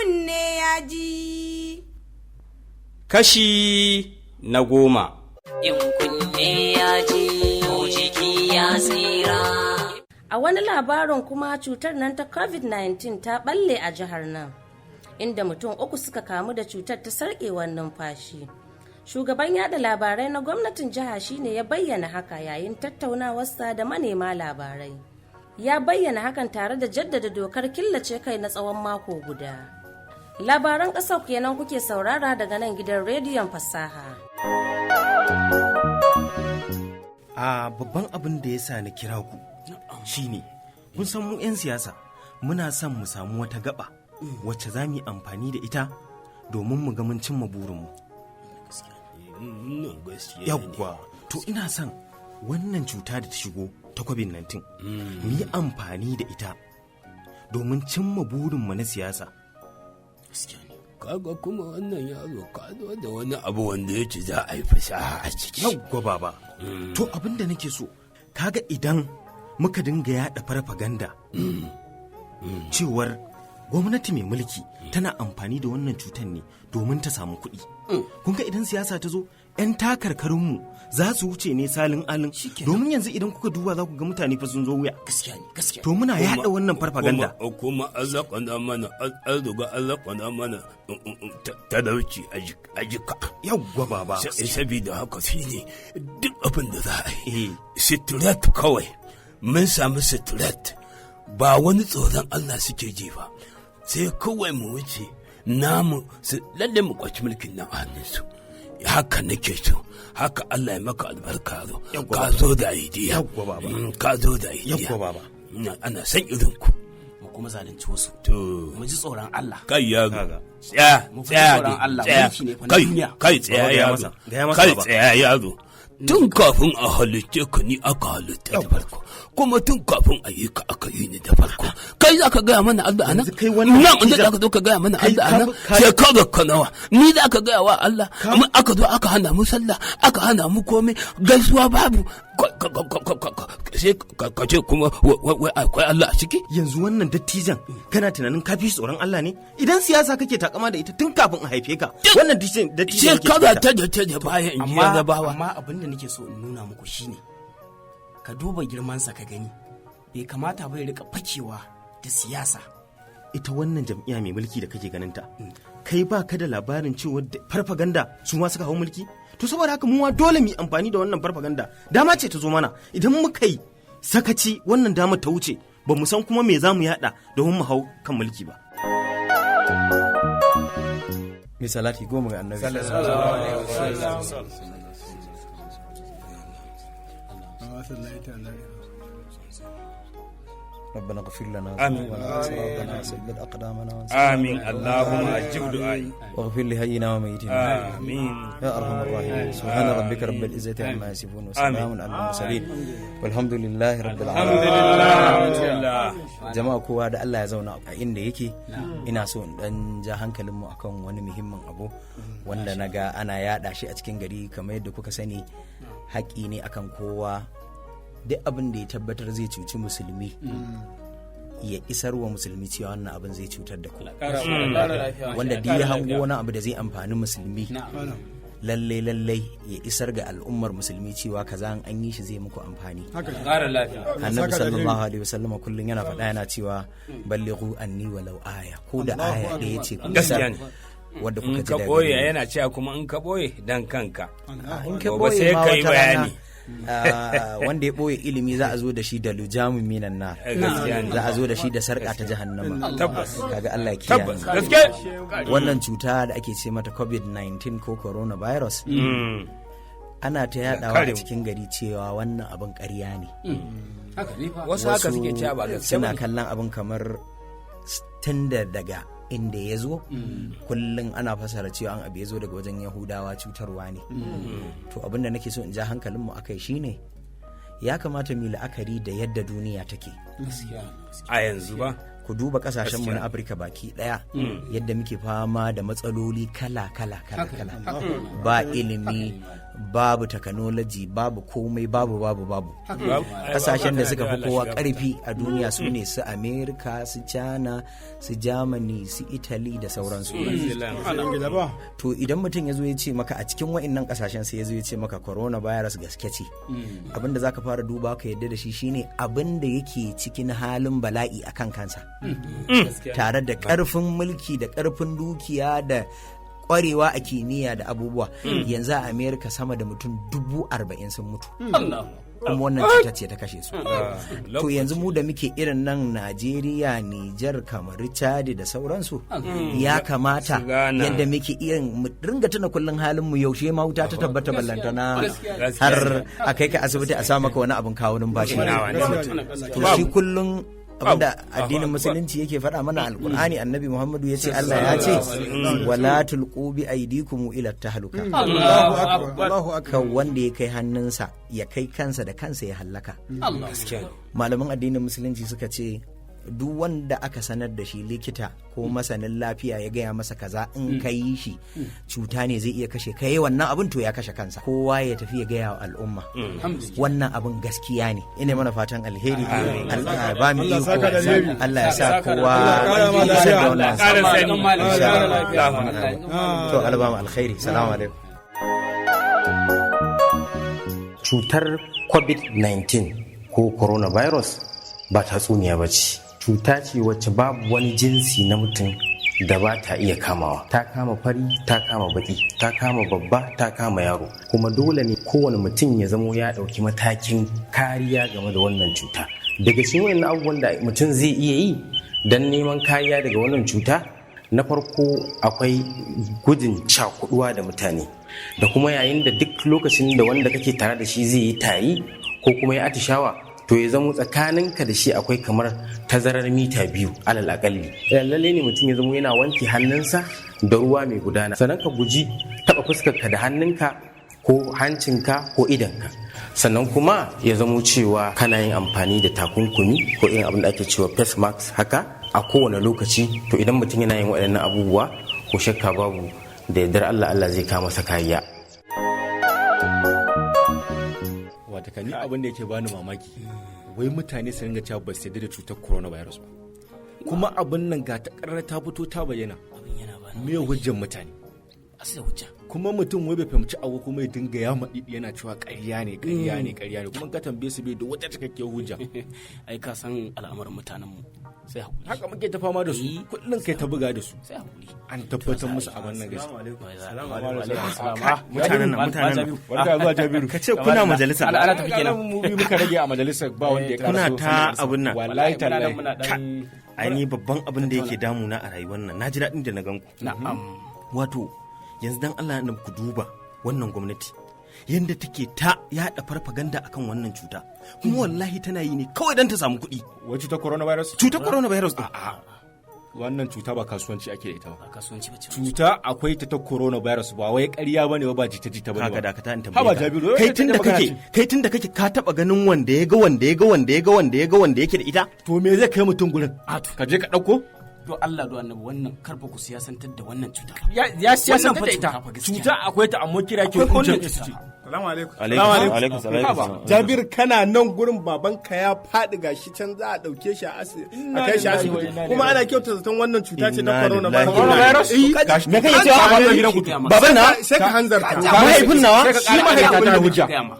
Kunne ya ji. Kashi na 10. In kunne ya ji, to jiki ya tsira. A wani labarin kuma, cutar nan ta COVID-19 ta balle a jihar nan, inda mutum uku suka kamu da cutar ta sarkewar numfashi. Shugaban yada labarai na gwamnatin jiha shine ya bayyana haka yayin tattaunawarsa da manema labarai. Ya bayyana hakan tare da jaddada dokar killace kai na tsawon mako guda. Labaran ƙasar kenan kuke saurara daga nan gidan rediyon Fasaha. A babban abin da ya sa na kira ku shine, kun san mu 'yan siyasa muna son mu samu wata gaba wacce za mu yi amfani da ita domin mu ga mun cimma burinmu. Yawwa, to ina son wannan cuta da ta shigo ta COVID-19 mu yi amfani da ita domin cimma burinmu na siyasa. Kaga kuma wannan yaro, ka zo da wani abu wanda yake za a yi fasaha a ciki. Yawwa baba, to abin da nake so, kaga idan muka dinga yada farfaganda cewar gwamnati mai mulki tana amfani da wannan cutar ne domin ta samu kuɗi, kun ga idan siyasa ta zo, 'yan takarkarinmu za su wuce ne salin alin, domin yanzu idan kuka duba za ku ga mutane fa sun zo wuya. Gaskiya ne, gaskiya. To muna yada wannan farfaganda. Kuma an mana, an riga an mana talauci a jika. Yawwa baba. Saboda haka shi ne duk abin da za a yi sitirat kawai, mun samu sitirat, ba wani tsoron Allah suke ji ba, sai kawai mu wuce namu su lalle mu kwaci mulkin nan a hannunsu. Haka nake so, haka. Allah ya maka albarka zo, ka zo da idea, ka zo da idea. Yawwa baba. Ana san irin ku. Mu kuma zalunci wasu. To mu ji tsoron Allah. Kai yaro, tsaya. Mu fi Tsaya. tsoron Allah, Tsaya. mulki ne fa na Kai. duniya. Kai, tsaya. Baba, gaya Yaro. masa, gaya masa Kai. baba. Tsaya yaro. Tun kafin a halitte ka ni aka halitta da farko, kuma tun kafin a yi ka aka yi ni da farko. Kai za ka gaya mana Allah anan? Yanzu kai wannan Nan inda dattijan- za ka zo ka gaya mana Kai Allah anan? Shekarar ka nawa ni za ka gaya wa Allah? Amma aka zo aka hana mu sallah, aka hana mu komai, gaisuwa babu. Sai ka ce kuma wai akwai Allah a ciki? Yanzu wannan dattijan, kana tunanin ka fi tsoron Allah ne? Idan siyasa kake takama da ita, tun kafin a haife ka wannan dattijan yake Shekara cikinta. ta da baya, in ji Amma Yarabawa. amma abin da nake so in nuna muku shine, ka duba girmansa ka gani, bai kamata ba ya rika fakewa da siyasa. Ita wannan jam'iyya mai mulki da kake ganin ta, kai ba ka da labarin cewa da farfaganda su ma suka hau mulki? To saboda haka mu ma dole mu yi amfani da wannan farfaganda. Dama ce ta zo mana, idan muka yi sakaci wannan damar ta wuce, ba mu san kuma me za mu yada domin mu hau kan mulki ba. Mai salati 10 ga Annabi. ربنا اغفر لنا آمين. ذنوبنا واسرافنا وثبت اقدامنا وانصرنا آمين، اللهم أجب دعائي. واغفر لحينا وميتنا. آمين. يا ارحم الراحمين. سبحان ربك رب العزه عما يصفون وسلام على المرسلين والحمد لله رب الحمد العالمين. لله، الحمد لله. Jama'a, kowa da Allah ya zauna a inda yake. Ina so in dan ja hankalinmu akan wani muhimmin abu wanda na ga ana yada shi a cikin gari. Kamar yadda kuka sani, haƙƙi ne akan kowa, duk abin da ya tabbatar zai cuci musulmi, ya isar wa musulmi cewa wannan abin zai cutar da ku. Wanda duk ya hango wani abu da zai amfani musulmi, lallai lallai ya isar ga al'ummar musulmi cewa kaza in an yi shi zai muku amfani. Ƙara lafiya. Annabi sallallahu alaihi wasallam kullum yana faɗa, yana cewa ballighu anni walau aya, ko da aya ɗaya ce ku isar Gaskiya ne. wadda kuka In ji ka daga ɓoye gare ni. yana cewa kuma in ka ɓoye dan kanka, In ka gobe ɓoye sai ma ka yi wata rana, bayani. Wanda ya ɓoye ilimi za a zo da shi da lujamun minan nar. Gaskiya ne. Za a zo da shi da sarƙa ta jahannama. Tabbas. Kaga Allah ya kiyaye. Tabbas, gaske. Wannan cuta da ake ce mata COVID-19 ko coronavirus, ana ta yadawa Kare a mu. cikin gari cewa wannan abin ƙarya ne. Haka ne fa. Wasu haka suke cewa, ba gaske Suna bane. kallon abin kamar tun da daga inda ya zo, kullum ana fasara cewa an abu ya zo daga wajen Yahudawa cutarwa ne. To abin da nake so in ja hankalinmu akai shine, ya kamata mu yi la'akari da yadda duniya take a yanzu ba. Ku duba kasashenmu Gaskiya. na Afirka baki daya, yadda muke fama da matsaloli kala kala kala kala, ba ilimi. Babu technology, babu komai, babu babu babu. Kasashen da suka fi kowa karfi a duniya su ne su America, su China, su Germany, su Italy da sauransu. To idan mutum ya zo ya ce maka a cikin wa'innan kasashen, sai ya zo ya ce maka coronavirus gaske ce, abinda zaka fara duba ka yadda da shi shine abin da yake cikin halin bala'i akan kansa, tare da karfin mulki da karfin dukiya da kwarewa a kimiyya da abubuwa. Yanzu a America sama da mutum 40,000 sun mutu, kuma wannan cutar ce ta kashe su. To yanzu mu da muke irin nan Najeriya, Nijar, Kamaru, Chadi da sauransu, ya kamata yadda muke irin mu ringa tuna kullun halin mu. Yaushe ma wuta ta tabbata, ballantana har a kai ka asibiti a sa maka wani abin kawo numfashi? To shi kullun abinda addinin Musulunci yake faɗa mana, Alkur'ani, Annabi Muhammadu ya ce Allah ya ce: "Wala tulqu bi aydikum ila tahluka." Ka wanda ya kai hannunsa ya kai kansa da kansa ya hallaka. Malaman addinin Musulunci suka ce duk wanda aka sanar da shi, likita ko masanin lafiya ya gaya masa kaza in ka yi shi cuta ne, zai iya kashe ka, yi wannan abin, to ya kashe kansa. Kowa ya tafi ya gaya wa al'umma wannan abin gaskiya ne. Ina mana fatan alheri. Allah ya ba mu iko, Allah ya sa kowa isar da wannan. To Allah ba mu alkhairi. Salamu alaikum. Cutar COVID-19 ko coronavirus ba tatsuniya ba ce. Cuta ce wacce babu wani jinsi na mutum da ba ta iya kamawa. Ta kama fari, ta kama baki, ta kama babba, ta kama yaro. Kuma dole ne kowane mutum ya zamo ya ɗauki matakin kariya game da wannan cuta. Daga cikin wayannan abubuwan da mutum zai iya yi don neman kariya daga wannan cuta, na farko akwai gudun cakuduwa da mutane, da kuma yayin da duk lokacin da wanda kake tare da shi zai yi tari ko kuma ya atishawa, to ya zamo tsakaninka da shi akwai kamar tazarar mita 2 alal akalli. Lalle ne mutum ya zamo yana wanke hannunsa da ruwa mai gudana. Sannan ka guji taba fuskarka da hannunka ko hancinka ko idonka. Sannan kuma ya zamo cewa kana yin amfani da takunkumi ko irin abin da ake cewa face mask haka a kowane lokaci. To idan mutum yana yin waɗannan abubuwa, ko shakka babu, da yardar Allah, Allah zai kama masa kariya. Wata ni abin da yake bani mamaki, wai mutane su ringa cewa ba su yarda da cutar coronavirus ba, kuma abin nan ga ta karar ta fito ta bayyana. Me hujjan mutane? Asu da hujja. Kuma mutum wai bai fahimci abu kuma ya dinga ya maɗi yana cewa ƙarya ne, ƙarya ne, ƙarya ne, kuma ka tambaye su bai da wata cikakkiyar hujja. Ai ka san al'amarin mutanen mu sai hakuri. Haka muke ta fama da su kullum, kai ta buga da su. Sai hakuri. An tabbatar musu abin nan gaskiya. Mutanen nan, mutanen nan. Barka zuwa, Jabiru. Ka ce kuna majalisa. Ana tafi kenan. Mu biyu muka rage a majalisar, ba wanda ya Kuna karaso. ta abin nan. Wallahi tallahi. Ai ni babban abin da yake damuna a rayuwar nan, na ji daɗin da na gan ku. Na'am. Wato yanzu dan Allah na ku duba wannan gwamnati yadda take ta yaɗa farfaganda akan wannan cuta, kuma wallahi tana yi ne kawai don ta samu kuɗi. Wai cutar coronavirus? Cutar coronavirus din. Wannan cuta ba kasuwanci ake da ita ba. Ba kasuwanci ba ce. Cuta akwai ta ta coronavirus, ba wai ƙarya bane ba, ba jita-jita bane Kaga ba. dakata in tambaye Haba ka. Jabiru, Kai tun da kake, kai tun da kake, ka taba ganin wanda ya ga wanda ya ga wanda ya ga wanda ya ga wanda yake da ita? To me zai kai mutum gurin? A to Ka je ka ɗauko? Do Allah do Annabi, wannan karfa ku siyasantar da wannan cuta. Ya siyasantar da ita. Wannan fa cuta fa gaskiya. Cuta akwai ta, amma kira ke Akwai wannan hujjar su ce. cuta. Salamu alaikum. Alaikum salam, alaikum salam. Jabir, kana nan gurin babanka ya faɗi, gashi can za a ɗauke shi a asibiti, a kai shi asibiti. Kuma ana kyauta zaton wannan cuta ce ta Inna coronavirus. lillahi. Coronavirus? Eh, Gashi. Me kake cewa? Ka gidan ku. Baban na? Sai ka hanzarta. Mahaifin nawa? Sai ka Shi ƙara mahaifin ta nawa. hujja. Gaya ma.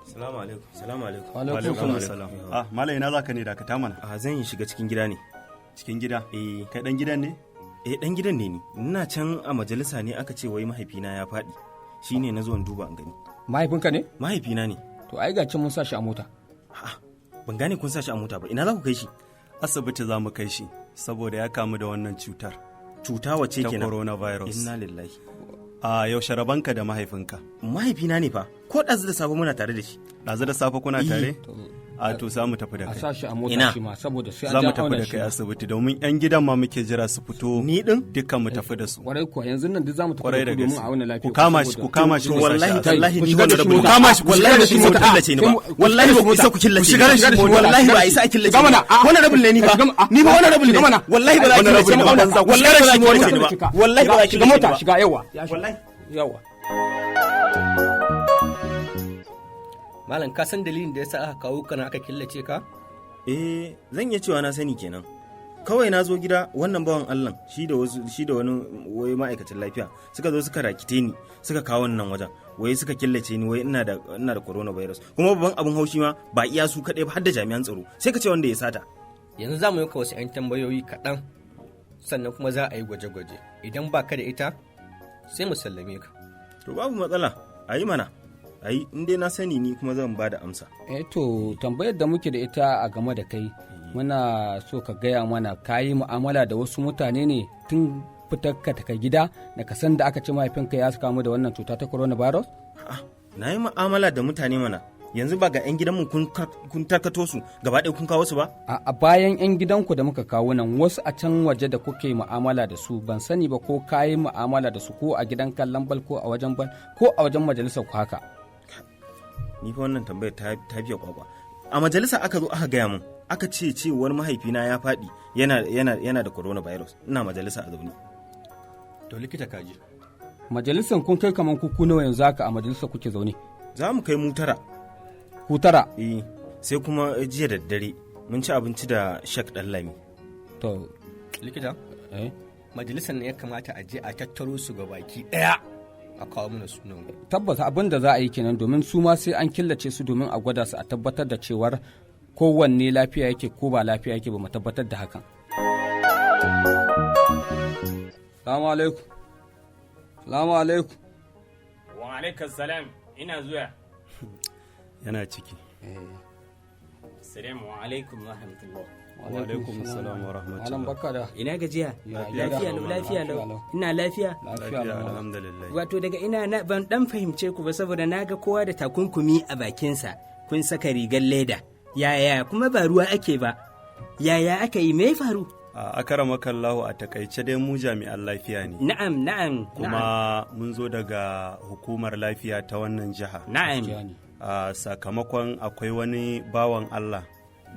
Salamu alaikum, salamu alaikum. Alaikum salam. Ah, malam, ina zaka ne? Dakata mana. A zan yi shiga cikin gida ne. Cikin gida. Eh. Kai dan gidan ne? Eh, dan gidan ne ni. Ina can a majalisa ne aka ce wai mahaifina ya faɗi. Shine na zo in duba in gani. Mahaifinka ne? Mahaifina ne. To ai ga can mun sa shi a mota. A'a, ban gane kun sa shi a mota ba. Ina za ku kai shi? Asibiti za mu kai shi saboda ya kamu da wannan cutar. Cuta wace Ta kenan? coronavirus. Inna lillahi. A yaushe rabanka da mahaifinka? Mahaifina ne fa. Ko ɗazu da safe muna tare da shi. Ɗazu da safe kuna Eh. tare? A to za mu tafi da A kai. sa shi a mota Ina? shi ma, saboda sai an Za je mu an tafi auna da shi kai ma. asibiti domin yan gidan ma muke jira su fito. Ni din? Dukkan mu tafi da su. Kwarai kuwa, yanzu nan duk za mu tafi Kwarai da da ku domin gaske. a auna lafiyar Ku kama shi, ku kama shi, ku sa shi a Wallahi asibiti. tallahi Ku ni shiga da shi honorable. mota. Ku kama shi, Ku wallahi shiga da ba shi ku isa ku mota. killace ni ba. Wallahi ba ku isa ku killace Ku shiga da shi ni. mota. Wallahi ba a isa a killace ni ba. Honorable ne ni fa. Ni fa honorable ne. Wallahi ba za a killace ni ba. Wallahi ba za a killace ni ba. Wallahi ba za a Shiga killace ni mota, ba. shiga, yawa. Wallahi. Yawa. Malam, ka san dalilin da yasa aka kawo ka nan aka killace ka? Eh, zan iya cewa na sani kenan. Kawai na zo gida, wannan bawan Allah shi da wasu, shi da wani wai ma'aikacin lafiya suka zo suka rakite ni, suka kawo nan wajen, wai suka killace ni, wai ina da coronavirus. Kuma babban abin haushi ma ba iya su kaɗai ba, har da jami'an tsaro, sai ka ce wanda ya sata. Yanzu za mu yi ka wasu 'yan tambayoyi kaɗan, sannan kuma za a yi gwaje-gwaje. Idan ba ka da ita, sai mu sallame ka. To babu matsala, a yi mana, a yi, in dai na sani ni kuma zan ba da amsa. Eh, to tambayar da muke da ita a game da kai, muna so ka gaya mana, ka yi mu'amala da wasu mutane ne tun fitar ka daga gida da ka san da aka ce mahaifinka ya kamu da wannan cuta ta coronavirus? Na yi mu'amala da mutane mana, yanzu ba ga 'yan gidanmu kun tarkato su gaba ɗaya kun kawo su ba? A bayan 'yan gidanku da muka kawo nan, wasu a can waje da kuke mu'amala da su, ban sani ba ko ka yi mu'amala da su ko a gidan kallon bal ko a wajen bal ko a wajen majalisar ku haka. Ni fa wannan tambayar ta fiye kwakwa. A majalisa aka zo aka gaya mun, aka ce cewar mahaifina ya faɗi yana da coronavirus, ina majalisa a zaune. To likita, kaji. Majalisar kun kai kaman kuku nawa yanzu haka a majalisar kuke zaune? Za mu kai mu 9. Ku 9? Eh, sai kuma jiya da daddare mun ci abinci da Shek Ɗanlami. To Likita? Eh? Majalisar ne ya kamata a je a tattaro su ga baki ɗaya a kawo mana sunan. Tabbas abin da za a yi kenan, domin su ma sai an killace su domin a gwada su a tabbatar da cewar kowanne lafiya yake ko ba lafiya yake ba, mu tabbatar da hakan. Salamu alaikum. Salamu alaikum. Wa alaikas salam, ina zuwa. Yana ciki. Assalamu alaikum wa rahmatullah. Wa alaikum salam wa rahmatullah. Malam, barka da. Ina gajiya? Ya Lafiya lau, lafiya lau. Ina lafiya? Lafiya, alhamdulillah. Wato daga ina na ban dan fahimce ku ba, saboda na ga kowa da takunkumi a bakinsa. Kun saka rigar leda. Yaya kuma ba ruwa ake ba? Yaya aka yi, me ya faru? A akaramakallahu, a takaice dai mu jami'an lafiya ne. Na'am, na'am. Kuma mun zo daga hukumar lafiya ta wannan jiha. Na'am. A sakamakon akwai wani bawan Allah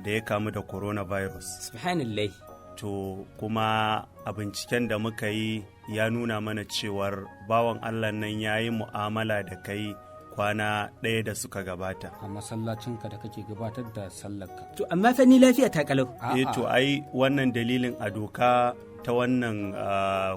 da ya kamu da coronavirus. Subhanallah. To kuma a binciken da muka yi ya nuna mana cewar bawan Allah nan ya yi mu'amala da kai kwana 1 da suka gabata. A masallacinka da kake gabatar da sallarka. To amma fa ni lafiya ta kalau. Eh, to ai wannan dalilin a doka ta wannan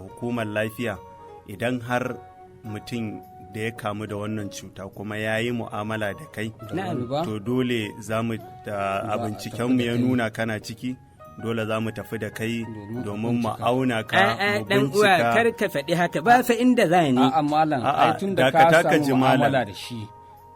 hukumar lafiya, idan har mutum da ya kamu da wannan cuta kuma ya yi mu'amala da kai, Na'am. to dole za mu da a bincikenmu ya nuna kana ciki, dole za mu tafi da kai domin mu auna ka, A'a mu dan uwa, bincika. kar ka faɗi haka ba fa inda za ni. A'a malam, A'a, ai tun da ka dakata ka samu ji, malam. mu'amala da shi,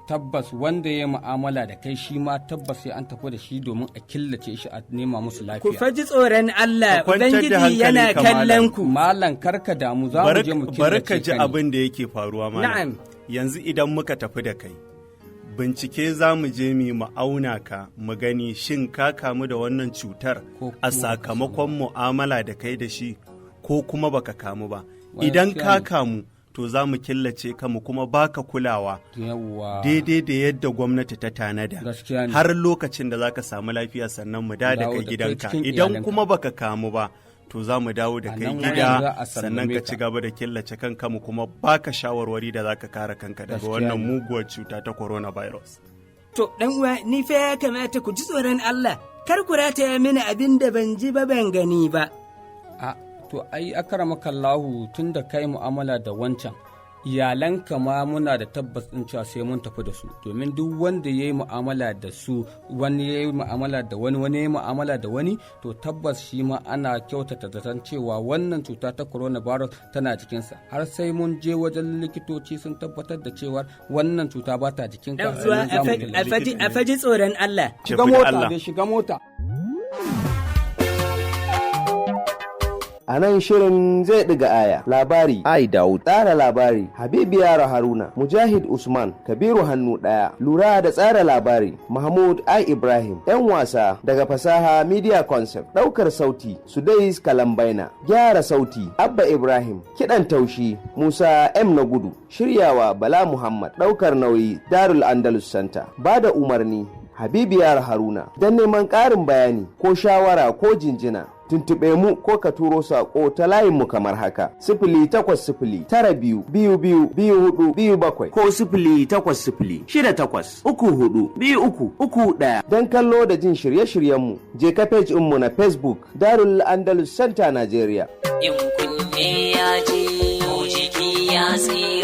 tabbas wanda ya mu'amala da kai shi ma tabbas sai an tafi da shi domin a killace shi a nema musu lafiya. Ku faji tsoron Allah, Ka kwantar da Ubangiji yana hankalinka, kallon malam. ku. Malam, kar ka damu, za mu je mu killace Bari ka ji ka ne. abin da yake faruwa, malam. Na'am. Yanzu idan muka tafi da kai, bincike za mu je mu auna ka, mu gani shin ka kamu da wannan cutar a sakamakon mu'amala da kai da shi ko kuma baka kamu ba. Idan ka Gaskiya ne. kamu, to za mu killace ka mu kuma baka kulawa Yawwa. daidai da yadda gwamnati ta tanada Gaskiya ne. har lokacin da zaka samu lafiya, sannan mu da da Dawo kai da kai gidanka. cikin Idan iyalanka. kuma baka kamu ba, to za mu dawo da A kai nan wurin za gida, a sannan sallame ka ka. ci gaba da killace kanka, mu kuma baka shawarwari da zaka kare kanka daga Gaskiya wannan ne. muguwar cuta ta coronavirus. To dan uwa, ni fa ya kamata ku ji tsoron Allah. Kar ku rataya mini abin da ban ji ba ban gani ba. A to ai akramakallahu, tun da kai mu'amala da wancan, iyalanka ma muna da tabbas din cewa sai mun tafi da su, domin duk wanda ya yi mu'amala da su, wani ya yi mu'amala da wani, wani ya yi mu'amala da wani, to tabbas shi ma ana kyautata zaton cewa wannan cuta ta coronavirus tana jikinsa, har sai mun je wajen likitoci sun tabbatar da cewa wannan cuta ba ta jikinka. Dan uwa, sannan za mu killace. a faji tsoron Allah. Shiga mota dai, shiga mota. A A nan shirin zai ɗiga aya. Labari Ai Daud. Tsara labari Habibu Yaro Haruna, Mujahid Usman, Kabiru Hannu Ɗaya. Lura da tsara labari Mahmud Ai Ibrahim. 'Yan wasa daga Fasaha Media Concept. Ɗaukar sauti Sudais Kalambaina. Gyara sauti Abba Ibrahim. Kiɗan taushi Musa M na Gudu. Shiryawa Bala Muhammad. Ɗaukar nauyi Darul Andalus Center. Bada umarni Habibu Yaro Haruna. Don neman ƙarin bayani ko shawara ko jinjina, tuntuɓe mu ko ka turo saƙo ta layinmu kamar haka: 08092222427 ko 08068342331. Don kallo da jin shirye-shiryenmu, je ka page mu na Facebook, Darul Andalus Center Nigeria. In kunne ya ji, ko jiki ya tsira.